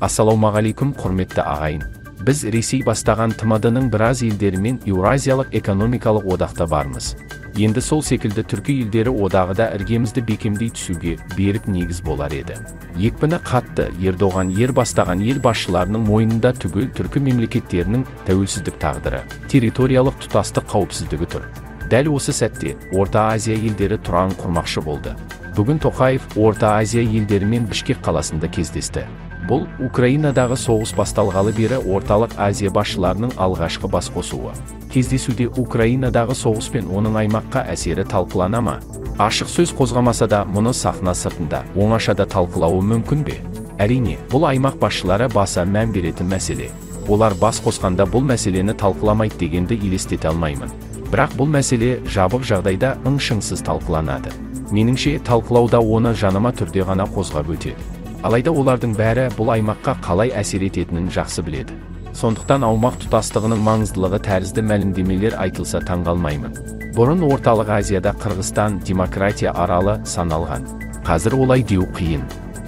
Ассалаумағалейкум, құрметті ағайын. Біз Ресей бастаған ТМД-ның біраз елдерімен Еуразиялық экономикалық одақта бармыз. Енді сол секілді түркі елдері одағы да іргемізді бекемдей түсуге берік негіз болар еді. Екпіні қатты Ердоған ер бастаған ел басшыларының мойнында түгел түркі мемлекеттерінің тәуелсіздік тағдыры, территориялық тұтастық қауіпсіздігі тұр. Дәл осы сәтте Орта Азия елдері тұран құрмақшы болды. Бүгін Тоқаев Орта Азия елдерімен Бішкек қаласында кездесті. Бұл Украинадағы соғыс басталғалы бері Орталық Азия басшыларының алғашқы басқосуы. Кездесуде Украинадағы соғыс пен оның аймаққа әсері талқылана ма? Ашық сөз қозғамаса да мұны сахна сыртында, оңашада талқылауы мүмкін бе? Әрине, бұл аймақ басшылары баса мән беретін мәселе. Олар бас қосқанда бұл мәселені талқыламайды дегенді елестете алмаймын. Бірақ бұл мәселе жабық жағдайда ың-шыңсыз талқыланады. Меніңше, талқылауда оны жанама түрде ғана қозғап өтеді. Алайда олардың бәрі бұл аймаққа қалай әсер ететінін жақсы біледі. Сондықтан аумақ тұтастығының маңыздылығы тәрізді мәлімдемелер айтылса таңғалмаймын. Бұрын Орталық Азияда Қырғызстан демократия аралы саналған. Қазір олай деу қиын.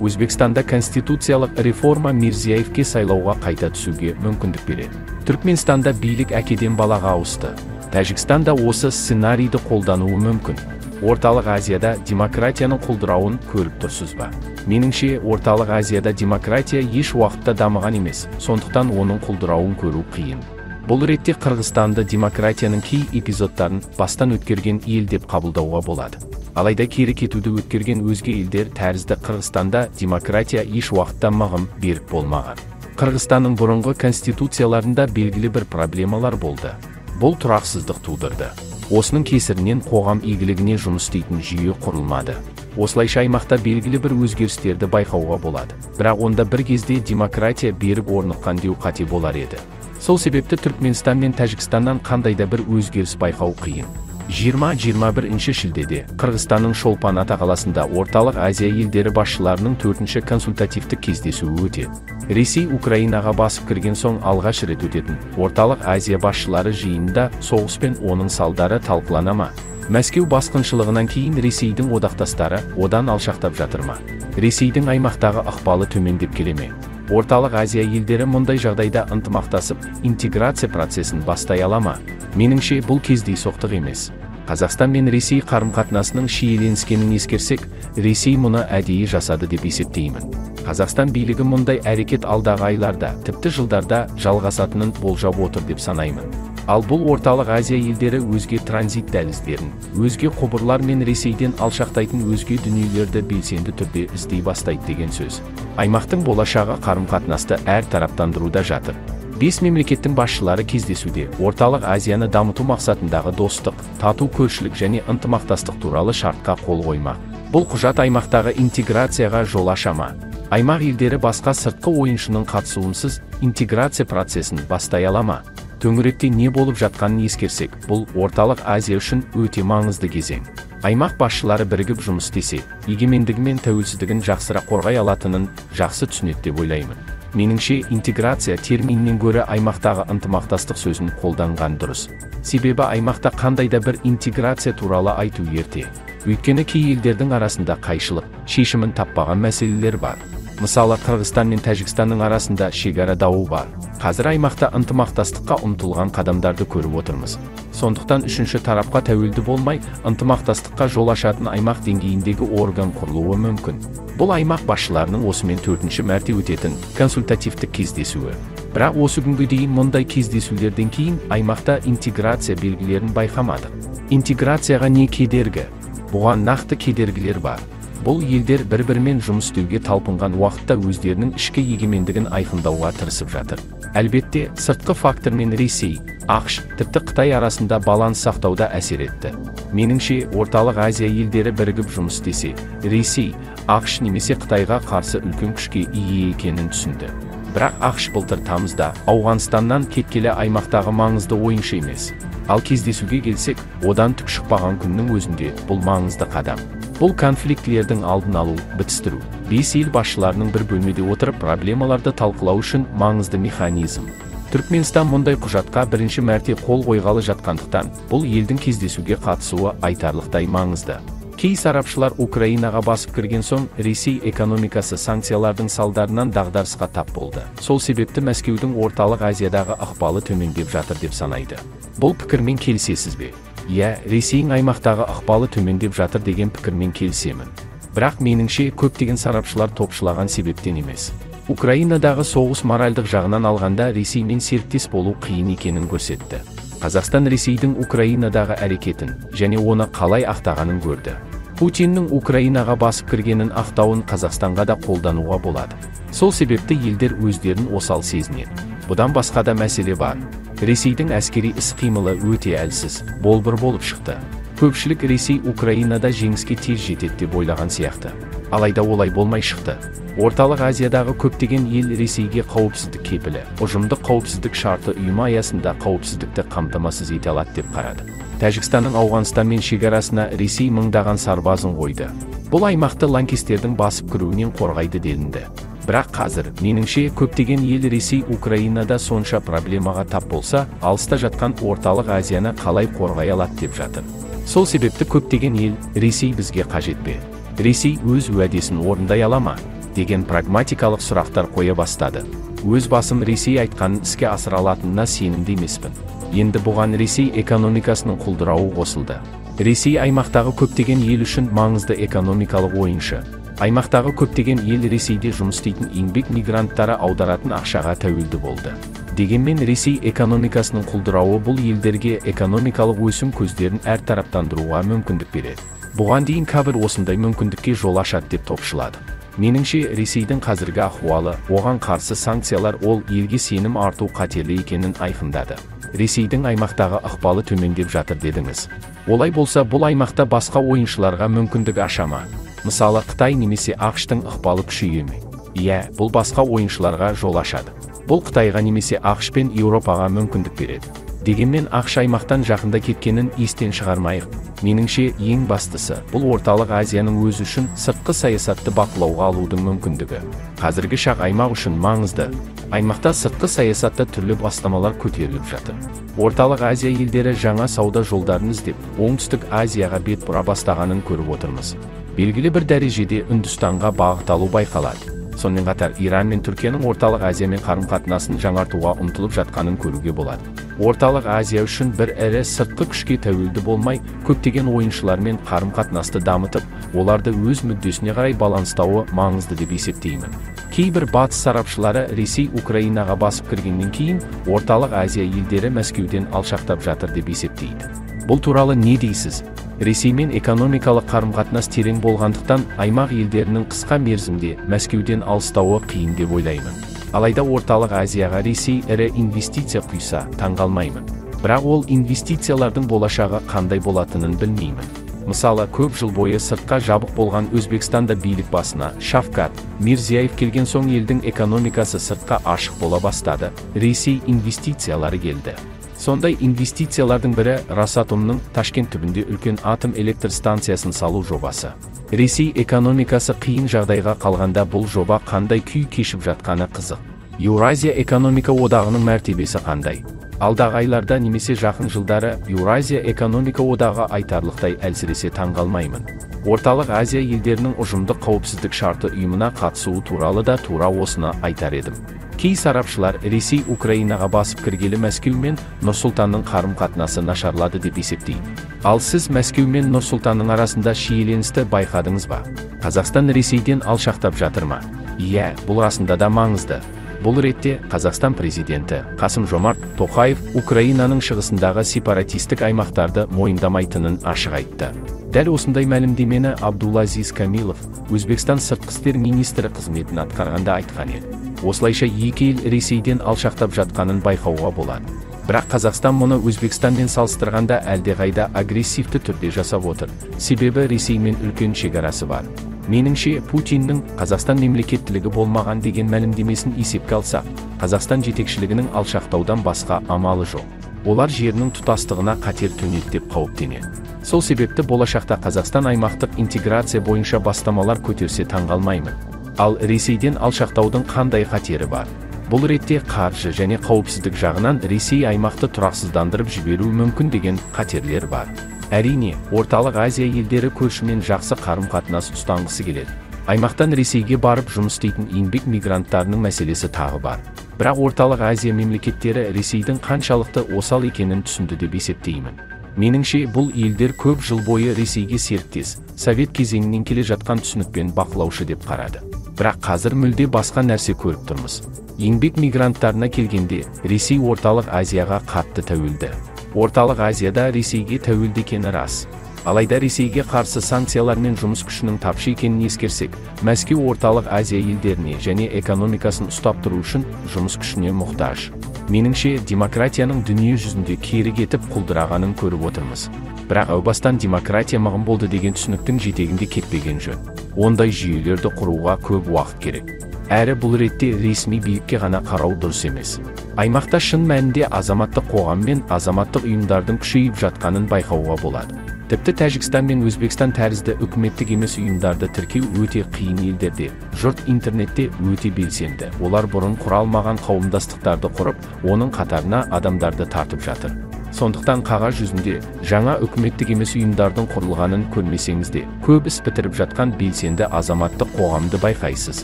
Өзбекстанда конституциялық реформа Мирзияевке сайлауға қайта түсуге мүмкіндік береді. Түркменстанда билік әкеден балаға ауысты. Тәжікстанда осы сценарийді қолдануы мүмкін. Орталық Азияда демократияның құлдырауын көріп тұрсыз ба? Меніңше, Орталық Азияда демократия еш уақытта дамыған емес, сондықтан оның құлдырауын көру қиын. Бұл ретте Қырғызстанды демократияның кей эпизодтарын бастан өткерген ел деп қабылдауға болады. Алайда кері кетуді өткерген өзге елдер тәрізді Қырғызстанда демократия еш уақытта мығым берік болмаған. Қырғызстанның бұрынғы конституцияларында белгілі бір проблемалар болды. Бұл тұрақсыздық тудырды. Осының кесірінен қоғам игілігіне жұмыс істейтін жүйе құрылмады. Осылайша аймақта белгілі бір өзгерістерді байқауға болады. Бірақ онда бір кезде демократия берік орныққан деу қате болар еді. Сол себепті Түркменстан мен Тәжікстаннан қандай да бір өзгеріс байқау қиын. 20-21 шілдеде Қырғызстанның Шолпан Ата қаласында Орталық Азия елдері басшыларының 4-ші консультативтік кездесуі өтеді. Ресей Украинаға басып кірген соң алғаш рет өтетін Орталық Азия басшылары жиынында соғыс пен оның салдары талқылана ма? Мәскеу басқыншылығынан кейін Ресейдің одақтастары одан алшақтап жатыр ма? Ресейдің аймақтағы ықпалы төмендеп келе ме? Орталық Азия елдері мұндай жағдайда ынтымақтасып, интеграция процесін бастай ала ма? Меніңше, бұл кездейсоқтық емес. Қазақстан мен Ресей қарым-қатынасының шиеленіскенін ескерсек, Ресей мұны әдейі жасады деп есептеймін. Қазақстан билігі мұндай әрекет алдағы айларда, тіпті жылдарда жалғасатынын болжап отыр деп санаймын. Ал бұл Орталық Азия елдері өзге транзит дәліздерін, өзге құбырлар мен Ресейден алшақтайтын өзге дүниелерді белсенді түрде іздей бастайды деген сөз. Аймақтың болашағы қарым-қатынасты әр тараптандыруда жатыр. 5 мемлекеттің басшылары кездесуде Орталық Азияны дамыту мақсатындағы достық, тату көршілік және ынтымақтастық туралы шартқа қол қоймақ. Бұл құжат аймақтағы интеграцияға жол аша ма? Аймақ елдері басқа сыртқы ойыншының қатысуынсыз интеграция процесін бастай ала ма? Төңіректе не болып жатқанын ескерсек, бұл Орталық Азия үшін өте маңызды кезең. Аймақ басшылары бірігіп жұмыс істесе, егемендігі мен тәуелсіздігін жақсырақ қорғай алатынын жақсы түсінеді деп ойлаймын. Меніңше, интеграция терминінен гөрі аймақтағы ынтымақтастық сөзін қолданған дұрыс. Себебі аймақта қандай да бір интеграция туралы айту ерте. Өйткені кей елдердің арасында қайшылық, шешімін таппаған мәселелер бар. Мысалы, Қырғызстан мен Тәжікстанның арасында шекара дауы бар. Қазір аймақта ынтымақтастыққа ұмтылған қадамдарды көріп отырмыз. Сондықтан үшінші тарапқа тәуелді болмай, ынтымақтастыққа жол ашатын аймақ деңгейіндегі орган құрылуы мүмкін. Бұл аймақ басшыларының осымен 4-ші мәрте өтетін консультативтік кездесуі. Бірақ осы күнге дейін мұндай кездесулерден кейін аймақта интеграция белгілерін байқамадық. Интеграцияға не кедергі? Бұған нақты кедергілер бар. Бұл елдер бір-бірімен жұмыс істеуге талпынған уақытта өздерінің ішкі егемендігін айқындауға тырысып жатыр. Әлбетте, сыртқы фактормен Ресей, ақш, тіпті Қытай арасында баланс сақтауда әсер етті. Меніңше, Орталық Азия елдері бірігіп жұмыс істесе, Ресей, ақш немесе Қытайға қарсы үлкен күшке ие екенін түсінді. Бірақ ақш былтыр тамызда Ауғанстаннан кеткелі аймақтағы маңызды ойыншы емес. Ал кездесуге келсек, одан түк шықпаған күннің өзінде бұл маңызды қадам. Бұл конфликтілердің алдын алу, бітістіру. 5 ел басшыларының бір бөлмеде отырып проблемаларды талқылау үшін маңызды механизм. Түркменстан мұндай құжатқа бірінші мәрте қол қойғалы жатқандықтан, бұл елдің кездесуге қатысуы айтарлықтай маңызды. Кей сарапшылар Украинаға басып кірген соң Ресей экономикасы санкциялардың салдарынан дағдарысқа тап болды. Сол себепті Мәскеудің Орталық Азиядағы ықпалы төмендеп жатыр деп санайды. Бұл пікірмен келісесіз бе? Иә, Ресейдің аймақтағы ықпалы төмендеп жатыр деген пікірмен келісемін. Бірақ меніңше көптеген сарапшылар топшылаған себептен емес. Украинадағы соғыс моральдық жағынан алғанда Ресеймен серіктес болу қиын екенін көрсетті. Қазақстан Ресейдің Украинадағы әрекетін және оны қалай ақтағанын көрді. Путиннің Украинаға басып кіргенін ақтауын Қазақстанға да қолдануға болады. Сол себепті елдер өздерін осал сезінеді. Бұдан басқа да мәселе бар. Ресейдің әскери іс-қимылы өте әлсіз, болбыр болып шықты. Көпшілік Ресей Украинада жеңіске тез жетеді деп ойлаған сияқты. Алайда олай болмай шықты. Орталық Азиядағы көптеген ел Ресейге қауіпсіздік кепілі, ұжымдық қауіпсіздік шарты ұйымы аясында қауіпсіздікті қамтамасыз ете алады деп қарады. Тәжікстанның Ауғанстанмен шекарасына Ресей мыңдаған сарбазын қойды. Бұл аймақты лаңкестердің басып кіруінен қорғайды делінді. Бірақ қазір, меніңше, көптеген ел Ресей Украинада сонша проблемаға тап болса, алыста жатқан Орталық Азияны қалай қорғай алады деп жатыр. Сол себепті көптеген ел Ресей бізге қажет пе? Ресей өз уәдесін орындай ала ма? Деген прагматикалық сұрақтар қоя бастады. Өз басым Ресей айтқанын іске асыра алатынына сенімді емеспін. Енді бұған Ресей экономикасының құлдырауы қосылды. Ресей аймақтағы көптеген ел үшін маңызды экономикалық ойыншы. Аймақтағы көптеген ел Ресейде жұмыс істейтін еңбек мигранттары аударатын ақшаға тәуелді болды. Дегенмен Ресей экономикасының құлдырауы бұл елдерге экономикалық өсім көздерін әртараптандыруға мүмкіндік береді. Бұған дейін Кабір осындай мүмкіндікке жол ашады деп топшылады. Меніңше, Ресейдің қазіргі ахуалы, оған қарсы санкциялар ол елге сенім арту қатерлі екенін айқындады. Ресейдің аймақтағы ықпалы төмендеп жатыр дедіңіз. Олай болса, бұл аймақта басқа ойыншыларға мүмкіндік аша ма? Мысалы, Қытай немесе АҚШ-тың ықпалы күшейе ме? Иә, бұл басқа ойыншыларға жол ашады. Бұл Қытайға немесе АҚШ пен Еуропаға мүмкіндік береді. Дегенмен АҚШ аймақтан жақында кеткенін естен шығармайық. Меніңше, ең бастысы, бұл Орталық Азияның өзі үшін сыртқы саясатты бақылауға алудың мүмкіндігі. Қазіргі шақ аймақ үшін маңызды. Аймақта сыртқы саясатта түрлі бастамалар көтеріліп жатыр. Орталық Азия елдері жаңа сауда жолдарын іздеп, Оңтүстік Азияға бет бұра бастағанын көріп отырмыз. Белгілі бір дәрежеде Үндістанға бағыт алу байқалады. Сонымен қатар Иран мен Түркияның Орталық Азиямен қарым-қатынасын жаңартуға ұмтылып жатқанын көруге болады. Орталық Азия үшін бір ірі сыртқы күшке тәуелді болмай, көптеген ойыншылармен қарым-қатынасты дамытып, оларды өз мүддесіне қарай баланстауы маңызды деп есептеймін. Кейбір батыс сарапшылары Ресей Украинаға басып кіргеннен кейін Орталық Азия елдері Мәскеуден алшақтап жатыр деп есептейді. Бұл туралы не дейсіз? Ресеймен экономикалық қарым-қатынас терең болғандықтан аймақ елдерінің қысқа мерзімде Мәскеуден алыстауы қиын деп ойлаймын. Алайда Орталық Азияға Ресей ірі инвестиция құйса, таңғалмаймын. Бірақ ол инвестициялардың болашағы қандай болатынын білмеймін. Мысалы, көп жыл бойы сыртқа жабық болған Өзбекстанда билік басына Шавкат Мирзияев келген соң елдің экономикасы сыртқа ашық бола бастады. Ресей инвестициялары келді. Сондай инвестициялардың бірі Росатомның Ташкент түбінде үлкен атом электр станциясын салу жобасы. Ресей экономикасы қиын жағдайға қалғанда бұл жоба қандай күй кешіп жатқаны қызық. Еуразия экономика одағының мәртебесі қандай? Алдағы айларда немесе жақын жылдары Еуразия экономика одағы айтарлықтай әлсіресе таңғалмаймын. Орталық Азия елдерінің ұжымдық қауіпсіздік шарты ұйымына қатысуы туралы да тура осыны айтар едім. Кей сарапшылар Ресей Украинаға басып кіргелі Мәскеу мен Нұр-Сұлтанның қарым-қатынасы нашарлады деп есептейді. Ал сіз Мәскеу мен Нұр-Сұлтанның арасында шиеленісті байқадыңыз ба? Қазақстан Ресейден алшақтап жатыр ма? Иә, бұл расында да маңызды. Бұл ретте Қазақстан президенті Қасым-Жомарт Тоқаев Украинаның шығысындағы сепаратистік аймақтарды мойындамайтынын ашық айтты. Дәл осындай мәлімдемені Абдулазиз Камилов, Өзбекстан сыртқы істер министрі қызметін атқарғанда айтқан еді. Осылайша екі ел Ресейден алшақтап жатқанын байқауға болады. Бірақ Қазақстан мұны Өзбекстанмен салыстырғанда әлдеқайда агрессивті түрде жасап отыр. Себебі Ресеймен үлкен шекарасы бар. Меніңше, Путиннің Қазақстан мемлекеттілігі болмаған деген мәлімдемесін есепке алсақ, Қазақстан жетекшілігінің алшақтаудан басқа амалы жоқ. Олар жерінің тұтастығына қатер төнеді деп қауіптенеді. Сол себепті болашақта Қазақстан аймақтық интеграция бойынша бастамалар көтерсе таңғалмаймын. Ал Ресейден алшақтаудың қандай қатері бар? Бұл ретте қаржы және қауіпсіздік жағынан Ресей аймақты тұрақсыздандырып жіберуі мүмкін деген қатерлер бар. Әрине, Орталық Азия елдері көршімен жақсы қарым-қатынас ұстанғысы келеді. Аймақтан Ресейге барып жұмыс істейтін еңбек мигранттарының мәселесі тағы бар. Бірақ Орталық Азия мемлекеттері Ресейдің қаншалықты осал екенін түсінді деп есептеймін. Меніңше, бұл елдер көп жыл бойы Ресейге серіктес, совет кезеңінен келе жатқан түсінікпен бақылаушы деп қарады. Бірақ қазір мүлде басқа нәрсе көріп тұрмыз. Еңбек мигранттарына келгенде, Ресей Орталық Азияға қатты тәуелді. Орталық Азияда Ресейге тәуелді екені рас. Алайда Ресейге қарсы санкциялар мен жұмыс күшінің тапшы екенін ескерсек, Мәскеу Орталық Азия елдеріне және экономикасын ұстап тұру үшін жұмыс күшіне мұқтаж. Меніңше, демократияның дүние жүзінде кері кетіп құлдырағанын көріп отырмыз. Бірақ әу бастан демократия мығым болды деген түсініктің жетегінде кетпеген жөн. Ондай жүйелерді құруға көп уақыт керек. Әрі бұл ретте ресми билікке ғана қарау дұрыс емес. Аймақта шын мәнінде азаматтық қоғам мен азаматтық ұйымдардың күшейіп жатқанын байқауға болады. Тіпті Тәжікстан мен Өзбекстан тәрізді үкіметтік емес ұйымдарды тіркеу өте қиын елдерде. Жұрт интернетте өте белсенді. Олар бұрын құра алмаған қауымдастықтарды құрып, оның қатарына адамдарды тартып жатыр. Сондықтан қағаз жүзінде жаңа үкіметтік емес ұйымдардың құрылғанын көрмесеңіз де, көп іс бітіріп жатқан белсенді азаматтық қоғамды байқайсыз.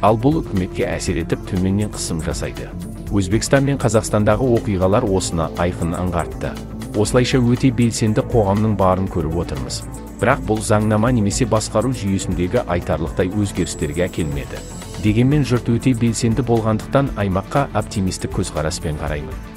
Ал бұл үкіметке әсер етіп, төменнен қысым жасайды. Өзбекстан мен Қазақстандағы оқиғалар осыны айқын аңғартты. Осылайша өте белсенді қоғамның барын көріп отырмыз. Бірақ бұл заңнама немесе басқару жүйесіндегі айтарлықтай өзгерістерге әкелмеді. Дегенмен жұрт өте белсенді болғандықтан, аймаққа оптимистік көзқараспен қараймын.